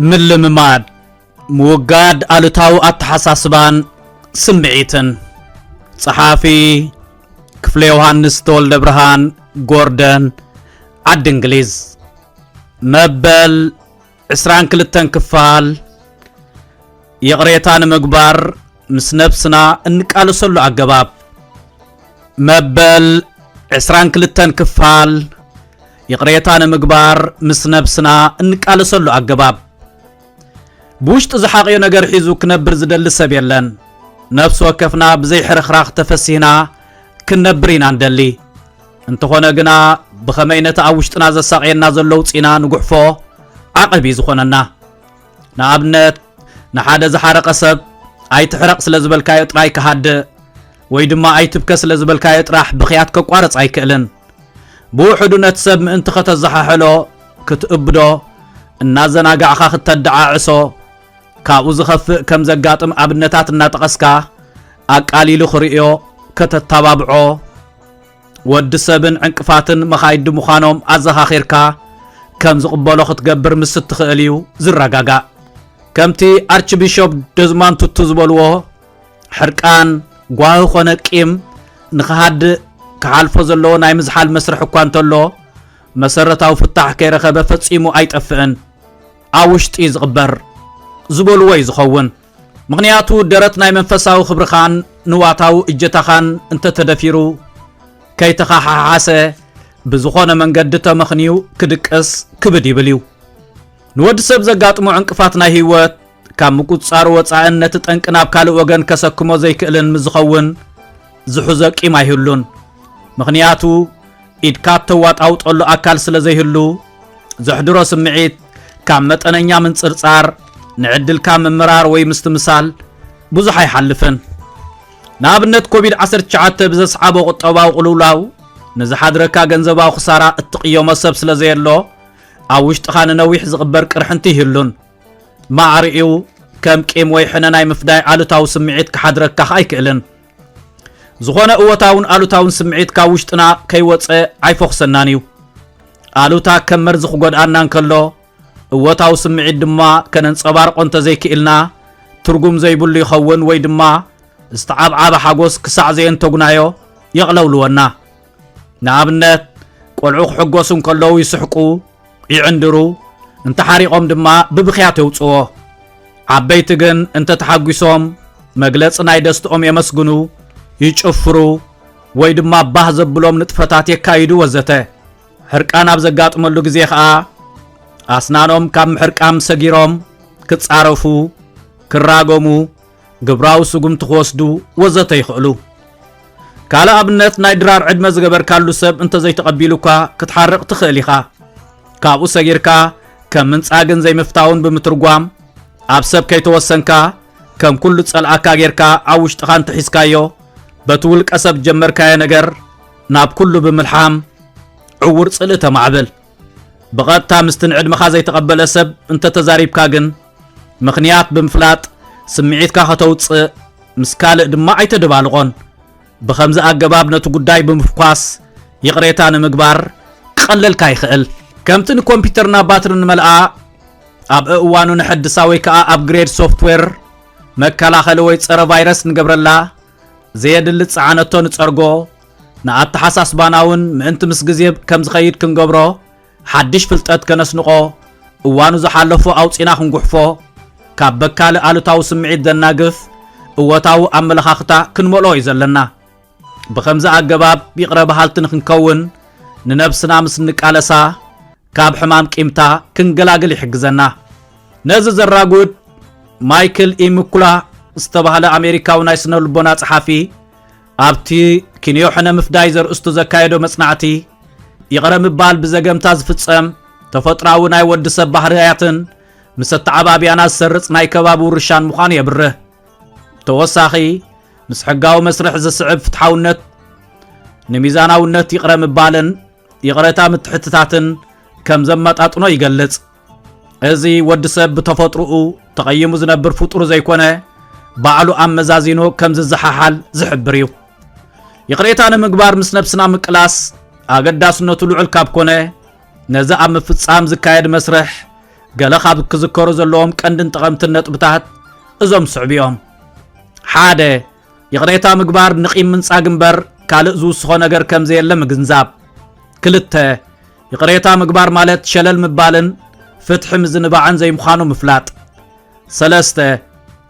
ምልምማድ፣ ምውጋድ ኣሉታዊ ኣተሓሳስባን ስምዒትን። ጸሓፊ ክፍለ ዮሃንስ ተወልደ ብርሃን፣ ጎርደን፣ ዓዲ እንግሊዝ። መበል ዕስራን ክልተን ክፋል። ይቕሬታ ንምግባር ምስ ነብስና እንቃለሰሉ ኣገባብ። መበል ዕስራን ክልተን ክፋል። ይቕሬታ ንምግባር ምስ ነብስና እንቃለሰሉ ኣገባብ። ብውሽጢ ዝሓቕዮ ነገር ሒዙ ክነብር ዝደሊ ሰብ የለን። ነፍሲ ወከፍና ብዘይ ሕርኽራኽ ተፈሲህና ክንነብር ኢና ንደሊ። እንተኾነ ግና፣ ብኸመይ ነቲ ኣብ ውሽጥና ዘሳቕየና ዘሎ ውጺና ንጉሕፎ ዓቐብ እዩ ዝኾነና። ንኣብነት፣ ንሓደ ዝሓረቐ ሰብ ኣይትሕረቕ ስለ ዝበልካዮ ጥራይ ክሃድእ፣ ወይ ድማ ኣይትብከ ስለ ዝበልካዮ ጥራሕ ብኽያት ከቋርጽ ኣይክእልን። ብውሕዱ ነቲ ሰብ ምእንቲ ከተዘሓሕሎ፣ ክትእብዶ፣ እናዘናጋዕኻ ክተደዓዕሶ፣ ካብኡ ዝኸፍእ ከም ዘጋጥም ኣብነታት እናጠቐስካ ኣቃሊሉ ክርእዮ ከተተባብዖ፣ ወዲ ሰብን ዕንቅፋትን መኻይድ ምዃኖም ኣዘኻኺርካ ከም ዝቕበሎ ክትገብር ምስ እትኽእል እዩ ዝረጋጋእ። ከምቲ ኣርችቢሾፕ ደዝማንድ ቱቱ ዝበልዎ፣ ሕርቃን፣ ጓሂ ኾነ ቂም ንኽሃድእ ክሓልፎ ዘለዎ ናይ ምዝሓል መስርሕ እኳ እንተሎ፣ መሰረታዊ ፍታሕ ከይረኸበ ፈጺሙ ኣይጠፍእን። ኣብ ውሽጢ ዝቕበር ዝበልዎ እዩ ዝኸውን። ምኽንያቱ፣ ደረት ናይ መንፈሳዊ ክብርኻን ንዋታዊ እጀታኻን እንተተደፊሩ፣ ከይተኸሓሓሰ ብዝኾነ መንገዲ ተመኽንዩ ክድቅስ ክብድ ይብል እዩ። ንወዲ ሰብ ዘጋጥሞ ዕንቅፋት ናይ ህይወት ካብ ምቁጽጻሩ ወጻእን ነቲ ጠንቂ ናብ ካልእ ወገን ከሰክሞ ዘይክእልን ምስ ዝኸውን ዝሕዞ ቂም ኣይህሉን። ምኽንያቱ፣ ኢድካ እተዋጣውጠሉ ኣካል ስለ ዘይህሉ፣ ዘሕድሮ ስምዒት ካብ መጠነኛ ምንጽርጻር ንዕድልካ ምምራር ወይ ምስትምሳል ብዙሕ ኣይሓልፍን። ንኣብነት፣ ኮቪድ ዓሰርተ ትሽዓተ ብዘስዓቦ ቁጠባዊ ቅልውላው ንዝሓድረካ ገንዘባዊ ክሳራ እትቕየሞ ሰብ ስለ ዘየሎ፣ ኣብ ውሽጥኻ ንነዊሕ ዝቕበር ቅርሕንቲ ይህሉን። ማዕሪኡ ከም ቂም ወይ ሕነ ናይ ምፍዳይ ኣሉታዊ ስምዒት ክሓድረካ ኣይክእልን። ዝኾነ እወታውን ኣሉታውን ስምዒት ካብ ውሽጥና ከይወጸ ኣይፈኹሰናን እዩ። ኣሉታ ከም መርዚ ክጎድኣና እንከሎ፣ እወታዊ ስምዒት ድማ ከነንጸባርቆ እንተዘይክኢልና፣ ትርጉም ዘይብሉ ይኸውን ወይ ድማ ዝተዓብዓበ ሓጎስ ክሳዕ ዘየንተጉናዮ የቕለውልወና። ንኣብነት፣ ቆልዑ ክሕጎሱ እንከለዉ ይስሕቁ፣ ይዕንድሩ፣ እንተሓሪቖም ድማ ብብኽያት የውጽዎ። ዓበይቲ ግን እንተ ተሓጒሶም፣ መግለጺ ናይ ደስትኦም የመስግኑ፣ ይጭፍሩ፣ ወይ ድማ ባህ ዘብሎም ንጥፈታት የካይዱ ወዘተ። ሕርቃን ኣብ ዘጋጥመሉ ግዜ ኸኣ፣ ኣስናኖም ካብ ምሕርቃም ሰጊሮም፣ ክጻረፉ፣ ክራገሙ፣ ግብራዊ ስጉምቲ ክወስዱ ወዘተ ይኽእሉ። ካልእ ኣብነት፣ ናይ ድራር ዕድመ ዝገበርካሉ ሰብ እንተዘይተቐቢሉካ ክትሓርቕ ትኽእል ኢኻ። ካብኡ ሰጊርካ ከም ምንጻግን ዘይምፍታውን ብምትርጓም፣ ኣብ ሰብ ከይተወሰንካ፣ ከም ኩሉ ጸልኣካ ጌርካ ኣብ ውሽጥኻ እንተሒዝካዮ፣ በቲ ውልቀ ሰብ ጀመርካዮ ነገር ናብ ኩሉ ብምልሓም ዕዉር ጽልኢ ተማዕብል። ብቐጥታ ምስቲ ንዕድመኻ ዘይተቐበለ ሰብ እንተተዛሪብካ ግን፣ ምኽንያት ብምፍላጥ ስምዒትካ ከተውጽእ፣ ምስ ካልእ ድማ ኣይተደባልቖን። ብኸምዚ ኣገባብ ነቲ ጉዳይ ብምፍኳስ ይቕሬታ ንምግባር ክቐለልካ ይኽእል። ከምቲ ንኮምፒውተርና ባትሪ ንመልኣ፣ ኣብ እእዋኑ ነሐድሳ ወይ ከኣ ኣፕግሬድ ሶፍትዌር፣ መከላኸሊ ወይ ጸረ ቫይረስ ንገብረላ፣ ዘየድሊ ጸዓነቶ ንጸርጎ፣ ንኣተሓሳስባና እውን ምእንቲ ምስ ግዜ ከም ዝኸይድ ክንገብሮ፣ ሓድሽ ፍልጠት ከነስንቖ፣ እዋኑ ዝሓለፎ ኣውጺና ክንጉሕፎ፣ ካብ በካሊ ኣሉታዊ ስምዒት ዘናግፍ እወታዊ ኣመለኻኽታ ክንመልኦ እዩ ዘለና። ብኸምዚ ኣገባብ ይቕረ በሃልቲ ንኽንከውን፣ ንነብስና ምስ እንቃለሳ፣ ካብ ሕማም ቂምታ ክንገላግል ይሕግዘና። ነዚ ዘራጉድ ማይክል ኢምኩላ ዝተባህለ ኣሜሪካዊ ናይ ስነ ልቦና ጸሓፊ፣ ኣብቲ ኪንዮ ሕነ ምፍዳይ ዘርእስቱ ዘካየዶ መጽናዕቲ፣ ይቕረ ምባል ብዘገምታ ዝፍጸም ተፈጥሮኣዊ ናይ ወዲ ሰብ ባህርያትን ምስ ኣተዓባብያና ዝሰርጽ ናይ ከባቢ ውርሻን ምዃኑ የብርህ። ተወሳኺ፣ ምስ ሕጋዊ መስርሕ ዝስዕብ ፍትሓውነት፣ ንሚዛናውነት ይቕረ ምባልን ይቕረታ ምትሕትታትን ከም ዘመጣጥኖ ይገልጽ። እዚ ወዲ ሰብ ብተፈጥሮኡ ተቐይሙ ዝነብር ፍጡር ዘይኮነ፣ ባዕሉ ኣመዛዚኑ ከም ዝዘሓሓል ዝሕብር እዩ። ይቕሬታ ንምግባር ምስ ነብስና ምቅላስ ኣገዳስነቱ ልዑል ካብ ኮነ፣ ነዚ ኣብ ምፍጻም ዝካየድ መስርሕ ገለ ካብ ክዝከሩ ዘለዎም ቀንድን ጠቐምትን ነጥብታት እዞም ዝስዕቡ እዮም። ሓደ፣ ይቕሬታ ምግባር ንቂም ምንጻግ እምበር ካልእ ዝውስኾ ነገር ከም ዘየለ ምግንዛብ። ክልተ፣ ይቕሬታ ምግባር ማለት ሸለል ምባልን ፍትሒ ምዝንባዕን ዘይምዃኑ ምፍላጥ። ሰለስተ፣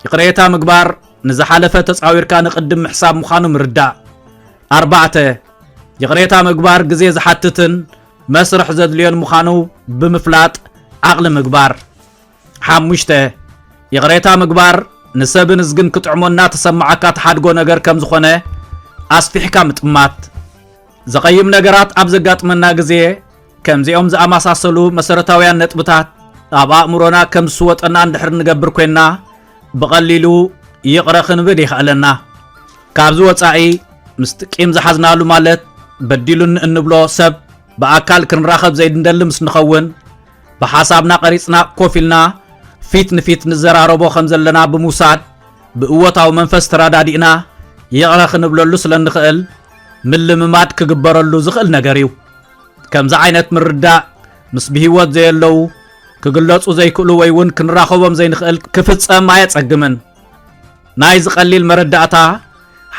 ይቕሬታ ምግባር ንዝሓለፈ ተጻዊርካ ንቕድም ምሕሳብ ምዃኑ ምርዳእ። ኣርባዕተ፣ ይቕሬታ ምግባር ግዜ ዝሓትትን መስርሕ ዘድልዮን ምዃኑ ብምፍላጥ ዓቕሊ ምግባር። ሓሙሽተ፣ ይቕሬታ ምግባር ንሰብን እዝግን ክጥዕሞ እናተሰማዓካ ትሓድጎ ነገር ከም ዝኾነ ኣስፊሕካ ምጥማት። ዘቐይም ነገራት ኣብ ዘጋጥመና ግዜ ከምዚኦም ዝኣመሳሰሉ መሰረታውያን ነጥብታት ኣብ ኣእምሮና ከም ዝስወጠና እንድሕር ንገብር ኮይንና ብቐሊሉ ይቕረ ክንብል የኽእለና። ካብዚ ወጻኢ ምስቲ ቂም ዝሓዝናሉ ማለት በዲሉኒ እንብሎ ሰብ ብኣካል ክንራኸብ ዘይንደሊ ምስ ንኸውን ብሓሳብና ቀሪጽና ኮፍ ኢልና ፊት ንፊት ንዘራረቦ ከም ዘለና ብምውሳድ ብእወታዊ መንፈስ ተረዳዲእና ይቕረ ክንብለሉ ስለ እንኽእል ምልምማድ ክግበረሉ ዝኽእል ነገር እዩ። ከምዚ ዓይነት ምርዳእ ምስ ብህይወት ዘየለዉ ክግለጹ ዘይክእሉ ወይ እውን ክንራኸቦም ዘይንኽእል ክፍጸም ኣየጸግምን። ናይዚ ቀሊል መረዳእታ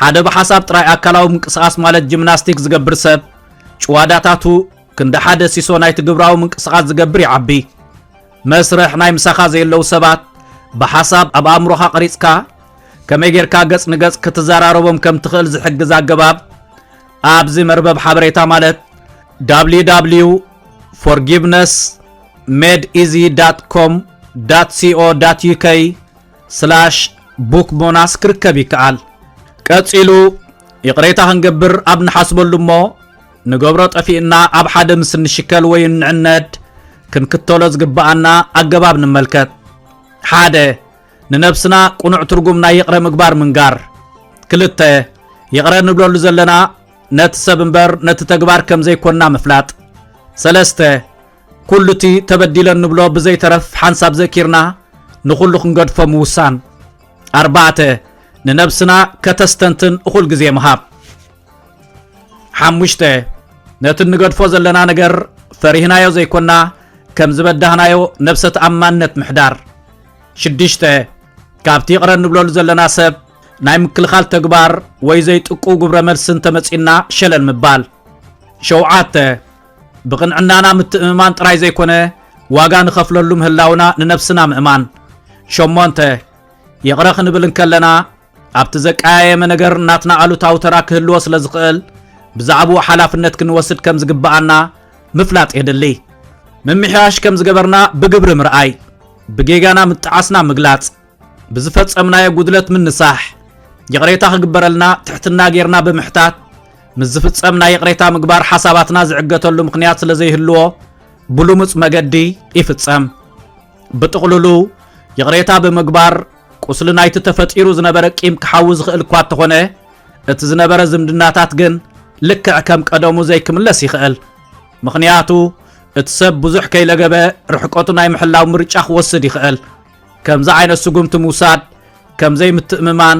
ሓደ ብሓሳብ ጥራይ ኣካላዊ ምንቅስቓስ ማለት ጂምናስቲክ ዝገብር ሰብ ጭዋዳታቱ ክንዲ ሓደ ሲሶ ናይቲ ግብራዊ ምንቅስቓስ ዝገብር ይዓቢ። መስርሕ ናይ ምሳኻ ዘየለዉ ሰባት ብሓሳብ ኣብ ኣእምሮኻ ቀሪጽካ ከመይ ጌርካ ገጽ ንገጽ ክትዘራረቦም ከም ትኽእል ዝሕግዝ ኣገባብ ኣብዚ መርበብ ሓበሬታ ማለት www forgiveness made easy dot com dot co dot uk slash book bonus ክርከብ ይከኣል። ቀጺሉ ይቕሬታ ክንገብር ኣብ ንሓስበሉ እሞ ንገብሮ ጠፊእና ኣብ ሓደ ምስ እንሽከል ወይ እንዕነድ ክንክተሎ ዝግብኣና ኣገባብ ንመልከት። ሓደ፣ ንነብስና ቅኑዕ ትርጉም ናይ ይቕረ ምግባር ምንጋር። ክልተ፣ ይቕረ ንብለሉ ዘለና ነቲ ሰብ እምበር ነቲ ተግባር ከም ዘይኮንና ምፍላጥ። ሰለስተ፣ ኩሉ እቲ ተበዲለ እንብሎ ብዘይተረፍ ሓንሳብ ዘኪርና ንኹሉ ክንገድፎ ምውሳን። ኣርባዕተ፣ ንነብስና ከተስተንትን እኹል ግዜ ምሃብ። ሓሙሽተ፣ ነቲ እንገድፎ ዘለና ነገር ፈሪህናዮ ዘይኮና ከም ዝበዳህናዮ ነብሰ ተኣማንነት ምሕዳር። ሽዱሽተ፣ ካብቲ ይቕረ እንብለሉ ዘለና ሰብ ናይ ምክልኻል ተግባር ወይ ዘይጥቁው ግብረ መልሲ እንተመጺእና ሸለል ምባል። ሸውዓተ፣ ብቕንዕናና ምትእምማን ጥራይ ዘይኮነ ዋጋ ንኸፍለሉ ምህላውና ንነብስና ምእማን። ሸሞንተ፣ ይቕረ ክንብል እንከለና ኣብቲ ዘቀያየመ ነገር ናትና ኣሉታዊ ተራ ክህልዎ ስለ ዝኽእል ብዛዕባኡ ሓላፍነት ክንወስድ ከም ዝግብኣና ምፍላጥ የድሊ። ምምሕያሽ ከም ዝገበርና ብግብሪ ምርኣይ፣ ብጌጋና ምጥዓስና ምግላጽ፣ ብዝፈጸምናዮ ጉድለት ምንሳሕ፣ ይቕሬታ ክግበረልና ትሕትና ጌርና ብምሕታት፣ ምስ ዝፍጸም ናይ ይቕሬታ ምግባር ሓሳባትና ዝዕገተሉ ምኽንያት ስለ ዘይህልዎ ብልሙጽ መገዲ ይፍጸም። ብጥቕልሉ ይቕሬታ ብምግባር ቁስሊ ናይቲ ተፈጢሩ ዝነበረ ቂም ክሓዊ ዝኽእል እኳ እንተኾነ እቲ ዝነበረ ዝምድናታት ግን ልክዕ ከም ቀደሙ ዘይክምለስ ይኽእል። ምኽንያቱ እቲ ሰብ ብዙሕ ከይለገበ ርሕቀቱ ናይ ምሕላው ምርጫ ክወስድ ይኽእል። ከምዚ ዓይነት ስጉምቲ ምውሳድ ከም ዘይምትእምማን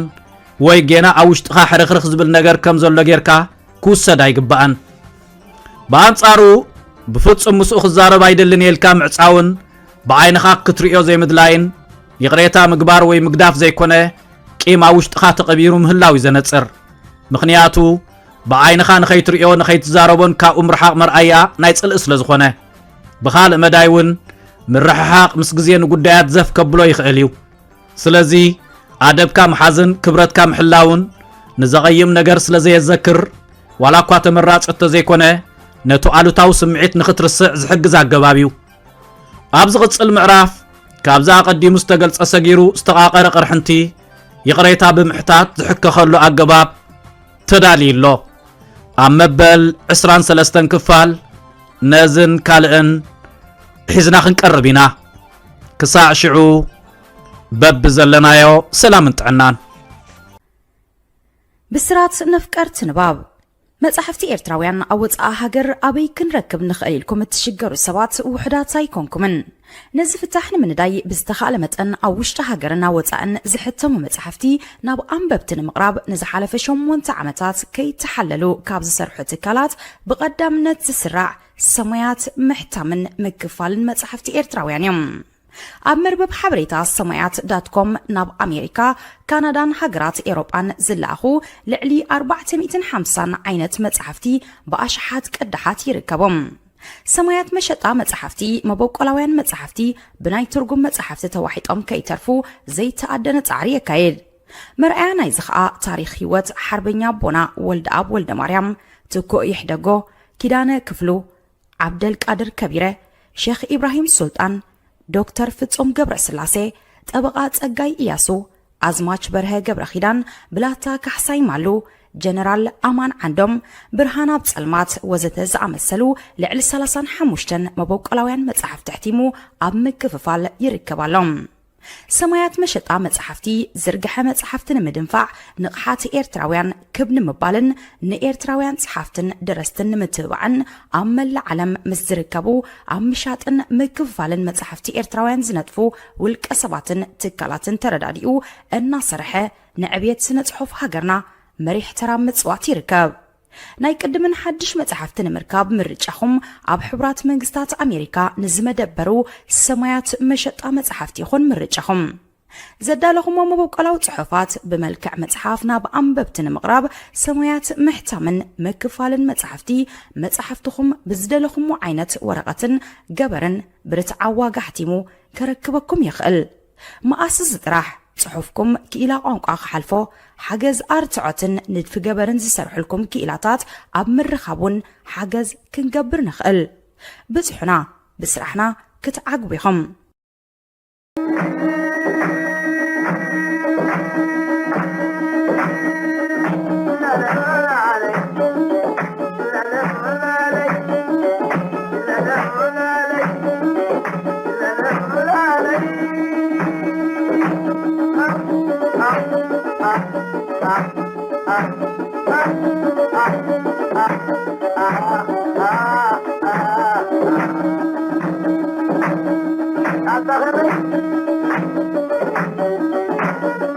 ወይ ጌና ኣብ ውሽጥኻ ሕርኽርኽ ዝብል ነገር ከም ዘሎ ጌርካ ክውሰድ ኣይግባእን። ብኣንጻሩ ብፍጹም ምስኡ ክዛረብ ኣይደልን ኢልካ ምዕጻውን ብዓይንኻ ክትርእዮ ዘይምድላይን ይቕሬታ ምግባር ወይ ምግዳፍ ዘይኮነ ቂም ኣብ ውሽጥኻ ተቐቢሩ ምህላው እዩ ዘነጽር። ምኽንያቱ ብዓይንኻ ንኸይትርእዮ ንኸይትዛረቦን ካብኡ ምርሓቕ መርኣያ ናይ ጽልኢ ስለ ዝኾነ። ብኻልእ መዳይ እውን ምርሕሓቕ ምስ ግዜ ንጉዳያት ዘፍ ከብሎ ይኽእል እዩ። ስለዚ ኣደብካ ምሓዝን ክብረትካ ምሕላውን ንዘቐይም ነገር ስለ ዘየዘክር ዋላ እኳ ተመራጺ እንተዘይኮነ ነቱ ኣሉታዊ ስምዒት ንኽትርስዕ ዝሕግዝ ኣገባብ እዩ። ኣብ ዝቕጽል ምዕራፍ ካብዚ ኣቐዲሙ ዝተገልጸ ሰጊሩ ዝተቓቐረ ቅርሕንቲ ይቕሬታ ብምሕታት ዝሕከኸሉ ኣገባብ ተዳልዩ ኣሎ። ኣብ መበል ዕስራን ሰለስተን ክፋል ነዝን ካልእን ሒዝና ክንቀርብ ኢና። ክሳዕ ሽዑ በብዘለናዮ ሰላምን ጥዕናን። ብስራት ነፍቀርቲ ንባብ። መጻሕፍቲ ኤርትራውያን ኣብ ወጻኢ ሃገር ኣበይ ክንረክብ ንኽእል ኢልኩም እትሽገሩ ሰባት ውሑዳት ኣይኮንኩምን። ነዚ ፍታሕ ንምንዳይ ብዝተኻእለ መጠን ኣብ ውሽጢ ሃገርን ኣብ ወጻእን ዝሕተሙ መጻሕፍቲ ናብ ኣንበብቲ ንምቕራብ ንዝሓለፈ ሸሞንተ ዓመታት ከይተሓለሉ ካብ ዝሰርሑ ትካላት ብቐዳምነት ዝስራዕ ሰማያት ምሕታምን ምክፋልን መጻሕፍቲ ኤርትራውያን እዮም። ኣብ መርበብ ሓበሬታ ሰማያት ዳት ኮም ናብ ኣሜሪካ፣ ካናዳን ሃገራት ኤውሮጳን ዝለኣኹ ልዕሊ ኣርባዕተ ሚእትን ሓምሳን ዓይነት መጻሕፍቲ ብኣሽሓት ቅዳሓት ይርከቦም። ሰማያት መሸጣ መጻሕፍቲ፣ መበቆላውያን መጻሕፍቲ፣ ብናይ ትርጉም መጻሕፍቲ ተዋሒጦም ከይተርፉ ዘይተኣደነ ጻዕሪ የካይድ። መርኣያ ናይዚ ኸኣ ታሪኽ ህይወት ሓርበኛ ኣቦና ወልደኣብ ወልደማርያም፣ ትኩእ ይሕደጎ፣ ኪዳነ ክፍሉ፣ ዓብደልቃድር ከቢረ፣ ሼኽ ኢብራሂም ሱልጣን፣ ዶክተር ፍጹም ገብረስላሴ፣ ጠበቓ ጸጋይ ኢያሱ፣ ኣዝማች በርሀ ገብረኺዳን፣ ብላታ ካሕሳይ ማሉ፣ ጀነራል ኣማን ዓንዶም፣ ብርሃን ኣብ ጸልማት ወዘተ ዝኣመሰሉ ልዕሊ ሰላሳን ሓሙሽተን መበቆላውያን መጻሕፍቲ ኣሕቲሙ ኣብ ምክፍፋል ይርከብ ኣሎ። ሰማያት መሸጣ መጻሕፍቲ ዝርግሐ መጻሕፍቲ ንምድንፋዕ፣ ንቕሓት ኤርትራውያን ክብ ንምባልን ንኤርትራውያን ጸሓፍትን ደረስትን ንምትብባዕን ኣብ መላእ ዓለም ምስ ዝርከቡ ኣብ ምሻጥን ምክፍፋልን መጻሕፍቲ ኤርትራውያን ዝነጥፉ ውልቀ ሰባትን ትካላትን ተረዳዲኡ እናሰርሐ ንዕብየት ስነ ጽሑፍ ሃገርና መሪሕ ተራ ምጽዋት ይርከብ። ናይ ቅድምን ሓድሽ መጻሕፍቲ ንምርካብ ምርጫኹም ኣብ ሕቡራት መንግስታት ኣሜሪካ ንዝመደበሩ ሰማያት መሸጣ መጻሕፍቲ ይኹን ምርጫኹም። ዘዳለኹሞ መበቆላዊ ጽሑፋት ብመልክዕ መጽሓፍ ናብ ኣንበብቲ ንምቕራብ ሰማያት ምሕታምን ምክፋልን መጻሕፍቲ፣ መጻሕፍትኹም ብዝደለኹሞ ዓይነት ወረቐትን ገበርን ብርትዓዊ ዋጋ ኣሕቲሙ ከረክበኩም ይኽእል። መኣስ እዚ ጥራሕ ጽሑፍኩም ክኢላ ቋንቋ ክሓልፎ፣ ሓገዝ ኣርትዖትን ንድፊ ገበርን ዝሰርሑልኩም ክኢላታት ኣብ ምርኻብ እውን ሓገዝ ክንገብር ንኽእል። ብጽሑና፣ ብስራሕና ክትዓግቡ ኢኹም።